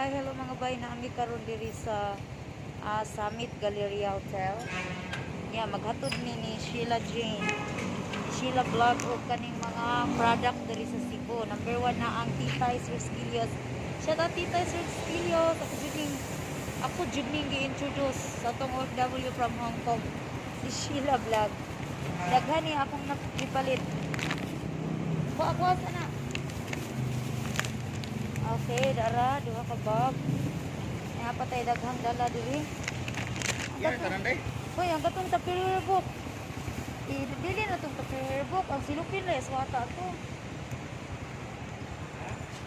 Hi, hello mga bay, naa mi karon diri sa Summit Galleria Hotel. Yeah, maghatod ni Sheila Jane. Sheila Vlog og kaning mga product diri sa Cebu. Number one na ang Titay Sir. Shout out, Titay Sir Skilios. Ako jud ning gi-introduce sa atong OFW from Hong Kong, si Sheila Vlog. Daghan ni akong nagipalit. Kuha, kuha sana. Okay, dara, duha ka bag. Naa pa tay daghang dala diri. Ang Yan, tanan day. Hoy, ang katong Tupperware book. Dili na tong Tupperware book. Ang silupin ra aswata to.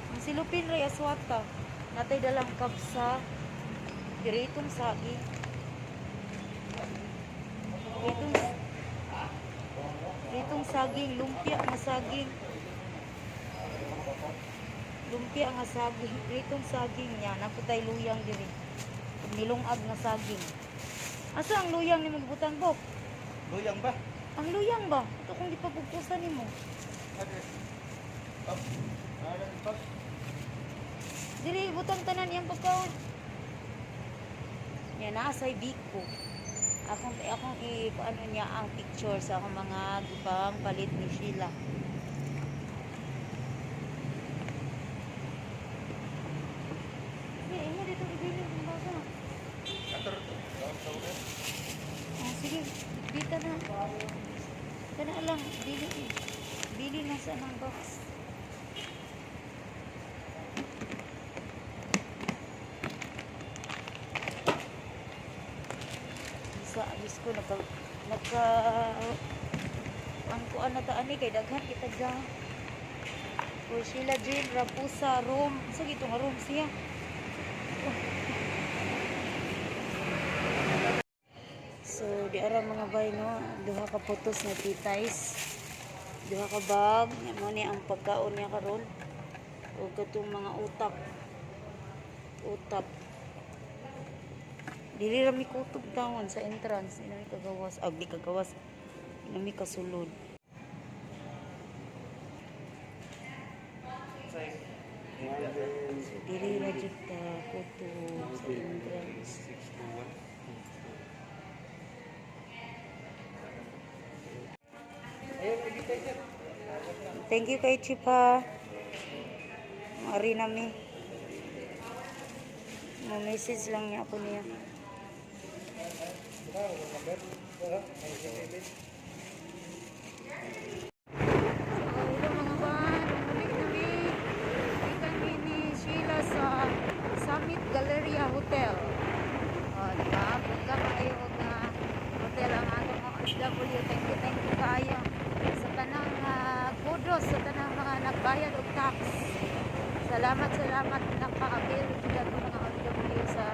Ang silupin ra aswata. Natay dalang kabsa. Diretong saging. Pritong saging, lumpia nga saging. Lumpia nga saging, pritong saging niya. Naputay luyang diri. Nilungag nga saging. Asa ang luyang ni magbutang, bok? Luyang ba? Ang luyang ba? Ito kung di pa bugtusan nimo. Oh. Ano pa? Diri butang tanan iyang pagkaon. Niya naa say biko. Akong i ano niya ang picture sa akong mga gipang palit ni Sheila. Sige, imo dito ibilin kung basa. Ator. Tawag. Ah, sige, dito na. Kana lang, dili bili na sa nang box. Sa alis ko naka ang kuan na ta ani kay daghan kita dyan. For Sheila Jane Rapusa room. Sa gito nga room siya? So, di ara mga bay no, duha ka putos nga titays. Duha ka bag, nya mo ni ang pagkaon niya karon. Ug katong mga utak. Utap. Dili ra mi kutob tawon sa entrance, di na mi kagawas, ag di kagawas. Di na mi kasulod. So, dili ra jud ta kutob sa entrance. 621. Thank you kay Chipa. Mari na mi. Mo-message lang niya ako niya. So, hello mga ban. Balik na mi. Kita mi ni Sheila sa Summit Galleria Hotel. O, di ba? Bongga kayo nga hotel ang atong OFW. Thank you kaayo sa tanang kudos sa tanang mga nagbayad og tax. Salamat, salamat, naka-avail jud ato mga OFW sa